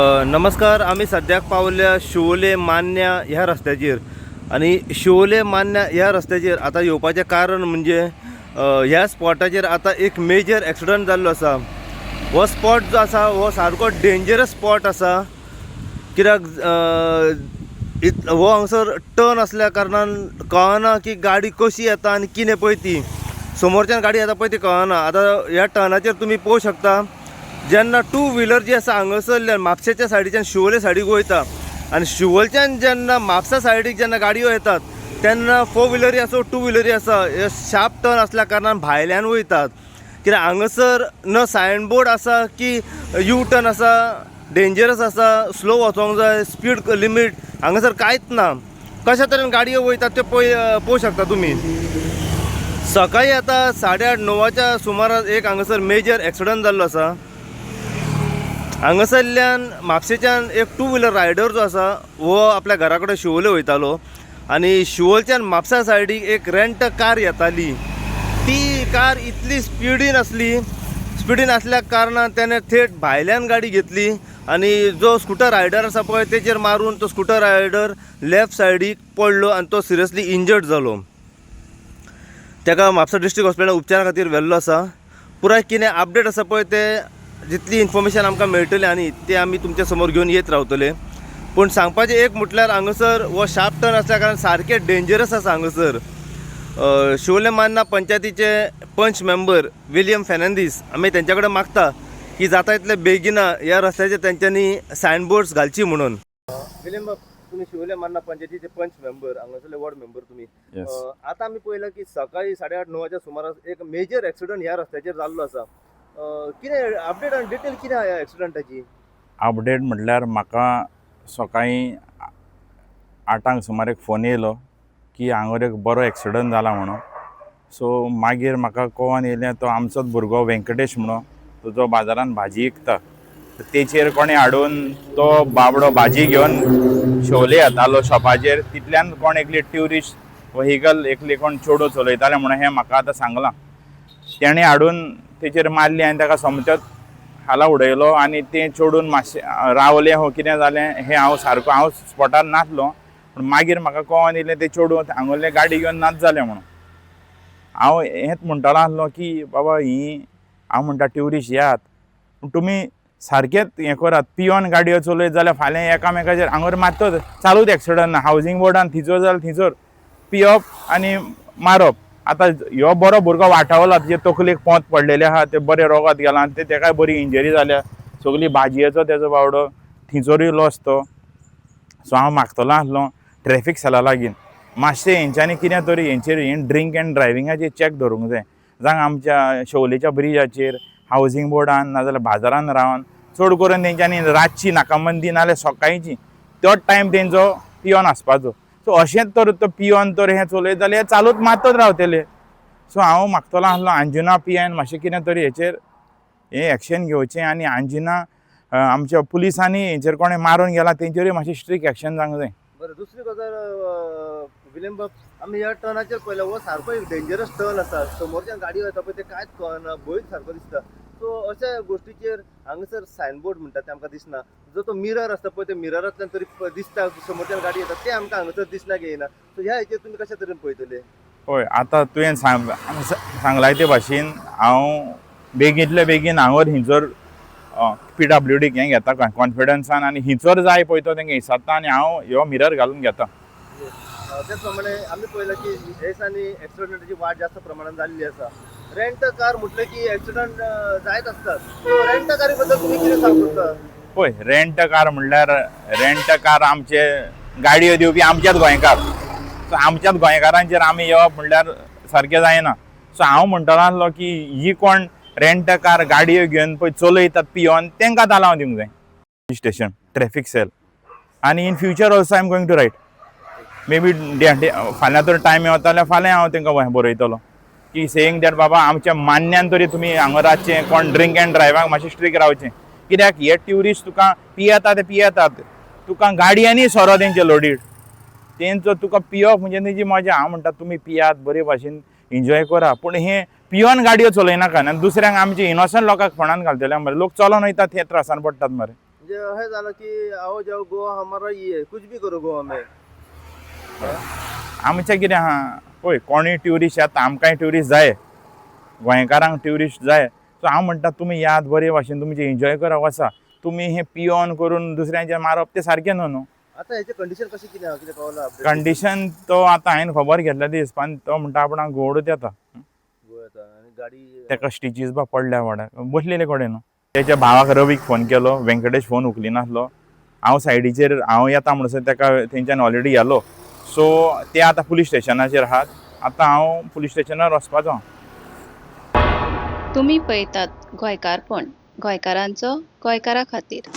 नमस्कार. आमी सद्याक पावल्या शिवोले मान्या ह्या रस्त्याचेर आनी शिवोले मान्या ह्या रस्त्याचेर आतां येवपाचें कारण म्हणजे ह्या स्पॉटाचेर आतां एक मेजर एक्सिडंट जाल्लो आसा. हो स्पॉट जो आसा हो सारको डेंजरस स्पॉट आसा, कित्याक हो हांगसर टर्न आसल्या कारणान कळना की गाडी कशी येता आनी कितें पळय ती समोरच्यान गाडी येता पळय ती कळना. आतां ह्या टर्नाचेर तुमी पळोवंक शकता, जेन्ना टू व्हिलर जी आसा हांगासरल्यान म्हापशेच्या सायडीच्यान शिवोले सायडीक वयता आनी शिवोलच्यान जेन्ना म्हापसा सायडीक जेन्ना गाडयो येतात तेन्ना फोर व्हिलरी आसूं, टू व्हिलरी आसा, हे शार्प टर्न आसल्या कारणान भायल्यान वयतात, कित्याक हांगासर न सायन बोर्ड आसा की यू टर्न आसा, डेंजरस आसा, स्लो वचोंक जाय, स्पीड लिमीट हांगासर कांयच ना. कशा तरेन गाडयो वयतात त्यो पळय पळोवंक शकता तुमी. सकाळी आतां 8:30 णवाच्या सुमाराक एक हांगासर मेजर एक्सिडंट जाल्लो आसा. हांगासरल्यान म्हापशेच्यान एक टू व्हिलर रायडर जो आसा हो आपल्या घरा कडेन शिवोले वयतालो आनी शिवोलच्यान म्हापसा सायडीक एक रेंट कार येताली. ती कार इतली स्पिडीन आसली, स्पिडीन आसल्या कारणान तेणें थेट भायल्यान गाडी घेतली आनी जो स्कुटर रायडर आसा पळय तेचेर मारून तो स्कुटर रायडर लेफ्ट सायडीक पडलो आनी तो सिरियसली इंजर्ड जालो. ताका म्हापसा डिस्ट्रिक्ट हॉस्पिटलान उपचारा खातीर व्हेल्लो आसा. पुराय कितें अपडेट आसा पळय ते जितली इन्फॉर्मेशन आमकां मेळटली आनी ते आमी तुमच्या समोर घेवन येत रावतले. पूण सांगपाचें एक म्हटल्यार हांगासर हो शार्प टर्न आसल्या कारणान सारकें डेंजरस आसा हांगासर. शिवोले मान्ना पंचायतीचे पंच मेंबर विलियम फेर्नांदीस, आमी तेंच्या कडेन मागता की जाता तितले बेगिना ह्या रस्त्याचेर तेंच्यांनी सायन बोर्ड्स घालची म्हणून. विलियम बाब, तुमी शिवोले मान्ना पंचायतीचे पंच मेंबर, हांगासरले वॉर्ड मेंबर तुमी. आतां आमी पळयलां की सकाळी 8:30 णवाच्या सुमाराक एक मेजर एक्सिडंट ह्या रस्त्याचेर जाल्लो आसा. कितें अपडेट आनी डिटेल कितें आहा ह्या एक्सिडंटाची? अपडेट म्हटल्यार म्हाका सकाळीं 8 सुमार एक फोन येयलो की हांगर एक बरो एक्सिडंट जाला म्हणून. सो मागीर म्हाका कळोन येयलें, तो आमचोच भुरगो व्यंकटेश म्हणून, तो जो बाजारान भाजी विकता, तेचेर कोणें हाडून, तो बाबडो भाजी घेवन शिवोले येतालो शॉपाचेर, तितल्यान कोण एकली ट्युरिस्ट व्हेकल एकली कोण चेडूं चलयतालें म्हणून हें म्हाका आतां सांगलां, तेणें हाडून तेचेर मारली आनी ताका सोमतेच खाला उडयलो आनी तें चेडून मातशें रावलें हो कितें जालें हें हांव सारको हांव स्पॉटार नासलो, पूण मागीर म्हाका कळोन येयलें तें चेडूं हांगसरलें गाडी घेवन नाच जालें म्हणून. हांव हेंच म्हणटलो आसलो की बाबा ही हांव म्हणटा ट्युरिस्ट येयात, पूण तुमी सारकेंच हें करात. पियोन गाडयो चलयत जाल्यार फाल्यां एकामेकाचेर हांगर मारतच, चालूच एक्सिडंट. हावजींग बोर्डान थिंयसर जाल्यार थिंयसर पियप आनी मारप. आतां ह्यो बरो भुरगो वाटावला, तेजे तकलेक पोंत पडलेलें आहा, तें बरें रोगत गेलां आनी तें तेकाय बरी इंजरी जाल्या. सगली भाजयेचो तेजो बावडो थिंयसरूय लॉस तो. सो हांव मागतलो आसलो ट्रॅफीक सेला लागीं मातशें हेंच्यांनी कितें तरी हेंचेर हें ड्रिंक एंड ड्रायविंगाचेर चॅक धरूंक जाय. जावं आमच्या शिवोलेच्या ब्रिजाचेर, हावजींग बोर्डान, नाजाल्यार बाजारान रावन चड करून तेंच्यांनी रातची नाकाबंदी नाजाल्यार सकाळची तोच टायम तेंचो पियोन आसपाचो. सो अशेंच तर तो पियोन तर हें चलयत जाल्यार चालूच मारतच रावतले. सो हांव मागतलो आसलो अंजुना पियान मातशें कितें तरी हेचेर हें एक्शन घेवचें आनी अंजुना आमच्या पुलिसांनी हेंचेर कोणें मारून गेला तेंचेरूय मातशें स्ट्रीक एक्शन जावंक जाय. बरें, दुसरी गजाल विलियम बाब, आमी ह्या टर्नाचेर पळयला, हो सारको एक डेंजरस टर्न आसा. समोरच्यान गाडी वता पळय ते कांयच कळना, भंय सारको दिसता. सो अशा गोश्टीचेर हांगासर सायन बोर्ड म्हणटा ते आमकां दिसना. जो तो मिरर आसता पळय, ते मिररांतल्यान तरी दिसता समोरच्यान गाडी येता, ते आमकां हांगासर दिसना येना. सो ह्या हेचेर तुमी कशा तरेन पळयतले? हय, आतां तुवें सांगलाय ते भाशेन हांव बेगींतले बेगीन हांगर हिंचर पीडब्ल्यू डीक हें घेता कॉन्फिडन्सान आनी हिंचर जाय पळय तो तेंगे विचारता आनी हांव ह्यो मिरर घालून घेता. त्याच प्रमाणे आमी पळयलां की हे दिसांनी एक्सिडंटाची वाड जास्त प्रमाणात जाल्ली आसा. रेंट कार म्हटलें की एक्सिडंट जायत आसतात. सो रेंट कारी बद्दल तुमी कितें सांगूंक सोदता? पळय, रेंट कार म्हणल्यार रेंट कार आमचे गाडयो दिवपी आमच्याच गोंयकार. सो आमच्याच गोंयकारांचेर आमी येवप म्हणल्यार सारकें जायना. सो हांव म्हणटलो आसलो की ही कोण रेंट कार गाडयो घेवन पळय चलयतात पियोन, तांकां तालांव दिवंक जाय स्टेशन ट्रॅफीक सेल. आनी in future also I am going to write, maybe फाल्यां तर टायम येवता जाल्यार फाल्यां हांव तांकां बरयतलो की सेईंग that बाबा आमच्या मान्यान तरी तुमी हांगा रातचें कोण ड्रिंक एंड ड्रायव्हाक मातशें स्ट्रीक रावचें, कित्याक हे ट्युरिस्ट तुका पियेता ते पियेतात, तुका गाडयांनी सोरो तेंचे लोडीड, तेंचो तुका पियप म्हणजे तेंची मजा. हांव म्हणटा तुमी पियात, बरे भाशेन एन्जॉय करा, पूण हें पियोन गाडयो चलयनाका आनी दुसऱ्यांक आमचे इनोसंट लोकांक फोंडान घालतले मरे. लोक चलोन वयतात, हे त्रासान पडटात मरे. म्हणजे म्हणजे अशें जालां की आओ जाओ गोवा हमारा ये है, कुछ भी करो गोवा में. आमचें कितें आहा पळय, कोणूय ट्युरिस्ट येता, आमकांय ट्युरिस्ट जाय, गोंयकारांक ट्युरिस्ट जाय. सो हांव म्हणटा तुमी याद बरे भाशेन तुमचें एन्जॉय करा वचा. तुमी हें पियोन करून दुसऱ्यांचेर मारप तें सारकें न्हू न्हू. आतां हेचें कंडिशन कशें कितें आहा, कितें कळना update? Condition तो आतां हांवें खबर घेतल्या दीस पण तो म्हणटा आपणाक गोड येता. गोवा येता आनी गाडी ताका स्टिचीस बा पडल्या वाड्यार बसलेले कडेन न्हू. तेच्या भावाक रवीक फोन केलो, व्यंकटेश फोन उखलिनासलो. हांव सायडीचेर हांव येता म्हणसर ताका तेंच्यान ऑलरेडी गेलो. सो ते आतां पुलीस स्टेशनाचेर आहात. आतां हांव पुलीस स्टेशनार वचपाचो. तुमी पळयतात गोंयकारपण, गोंयकारांचो गोंयकारा खातीर.